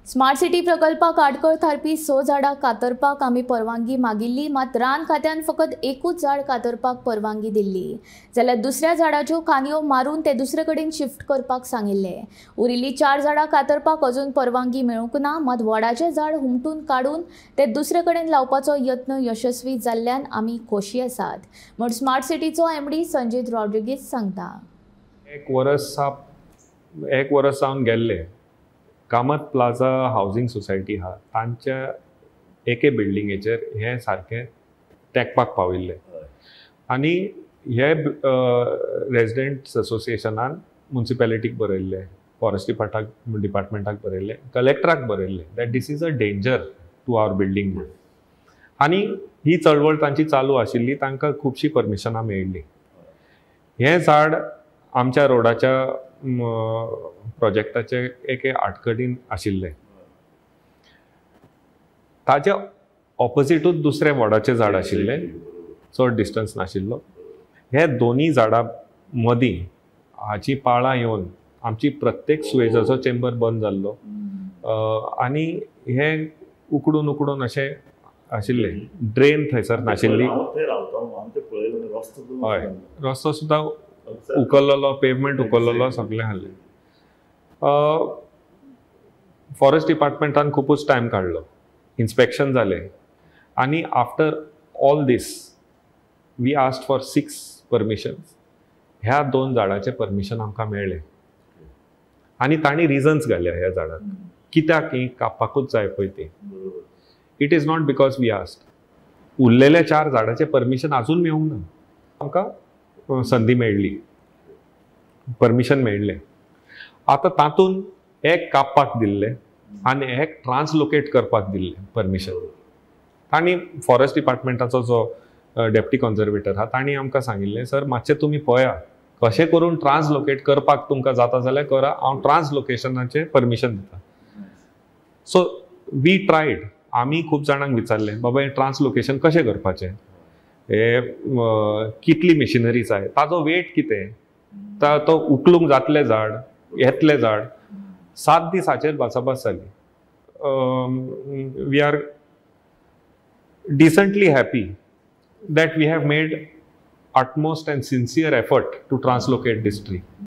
Smart city प्रकल्पाक आडखळ थारपी 6 झाडां कातरपाक आमी परवानगी मागिल्ली, मात रान खात्यान फकत एकूच झाड कातरपाक परवानगी दिल्ली, जाल्यार दुसऱ्या झाडाच्यो खांदयो मारून ते दुसरे कडेन शिफ्ट करपाक सांगिल्ले। उरिल्ली 4 झाडां कातरपाक अजून परवानगी मेळूंक ना, मात वडाचें झाड हुमटून काडून ते दुसरे कडेन लावपाचो यत्न यशस्वी जाल्ल्यान आमी खोशी आसात म्हूण स्मार्ट सिटीचो एमडी संजीत रॉड्रिगीज सांगता। एक वरस जावन गेल्ले कामत प्लाझा हावजींग सोसायटी आहा तांच्या एके बिल्डिंगेचेर हें सारकें तेंकपाक पाविल्लें आनी हे रेजिडेंट्स असोसिएशनान मुन्सिपेलिटीक बरयल्लें, फॉरेस्ट डिपार्टमेंटाक बरयल्लें, कलेक्टराक बरयल्लें that this is a danger to our building म्हणून। आनी ही चळवळ तांची चालू आशिल्ली, तांकां खुबशीं परमिशनां मेळिल्लीं। हें झाड आमच्या रोडाच्या प्रोजेक्टाचे एके आडखळीन आशिल्लें, ताजे ऑपोजिटूच दुसरें वडाचें झाड आशिल्लें, चड डिस्टन्स नाशिल्लो। हे दोनी झाडां मदीं हाची पाळां येवन आमची प्रत्येक सुवेजाचो चेंबर बंद जाल्लो आनी हे उकडून उकडून अशें आशिल्लें, ड्रेन थंयसर नाशिल्ली, हय रस्तो सुद्दां उखल्लेलो, पेवमेंट उखल्लेलो, सगळें आहलें। फॉरेस्ट डिपार्टमेंटान खुबूच टायम काडलो, इन्स्पेक्शन जालें आनी after all this we asked for 6 permissions. ह्या 2 झाडाचें परमिशन आमकां मेळ्ळें आनी तांणी रिजन्स घाले ह्या झाडाक कित्याक ही कापपाकूच जाय पळय ती। It is not because we asked. उरलेल्या 4 झाडाचें परमिशन आजून मेळूंक ना, आमकां संदी मेळ्ळी, परमिशन मेळ्ळें। आतां तातूंत एक कापपाक दिल्लें आनी एक ट्रान्सलोकेट करपाक दिल्लें परमिशन। तांणी फॉरेस्ट डिपार्टमेंटाचो जो डेप्टी कॉन्जर्वेटर आहा तांणी आमकां सांगिल्लें, सर मातशें तुमी पळया कशें करून ट्रान्सलोकेट करपाक तुमकां जाता जाल्यार करा, हांव ट्रान्सलोकेशनाचें परमिशन दिता। सो we tried, आमी खूब जाणांक विचारलें बाबा हें ट्रान्सलोकेशन कशें करपाचें, हे कितली मशिनरी जाय, ताजो वेट कितें, तो उखलूंक जातलें झाड, येतलें झाड। 7 दीस हाचेर भासाभास जाली। We are decently happy that we have made utmost and sincere effort to translocate this tree.